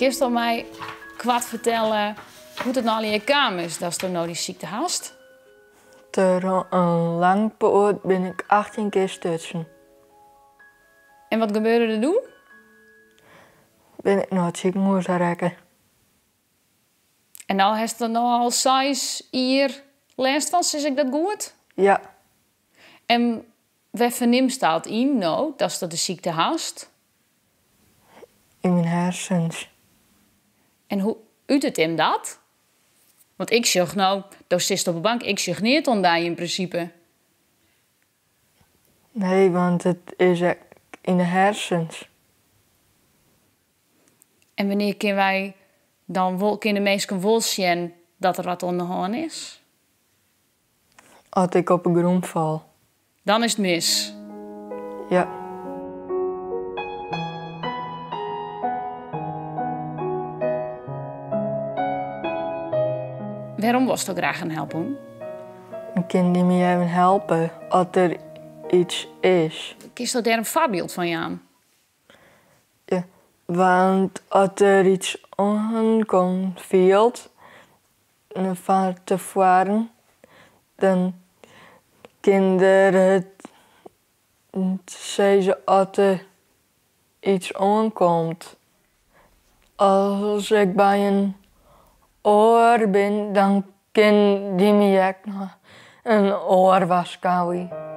Kinsto my koart fertelle hoe't it no allegear kaam is datsto no dy sykte hast? Troch in langpoat bin ik 18 kear stutsen. En wat gebeurde der doe? Bin ik nei it sikehûs rekke. En no hast der no al seis jier lêst fan, sis ik dat goed? Ja. En wêr fernimst dat yn no, datsto de sykte hast? Yn myn harsens. En hoe utet him dat? Want ik sjoch no, do sitst op 'e bank, ik sjoch neat oan dy yn prinsipe. Nee, want it is ek yn de harsens. En wannear kinne wy dan wol, kinne de minsken wol sjen dat der wat oan de hân is? As ik op 'e grûn fal. Dan is it mis. Ja. Wêrom wolsto graach in helphûn? Dan kin dy my even helpe as der iets is. Kinsto dêr in foarbyld fan jaan? Ja, want as der iets oankomt fielt fan tefoaren, dan kin der it sizze as der iets oankomt. As ik by in oar bin, dan kin dy my ek noch in oar warskôgje.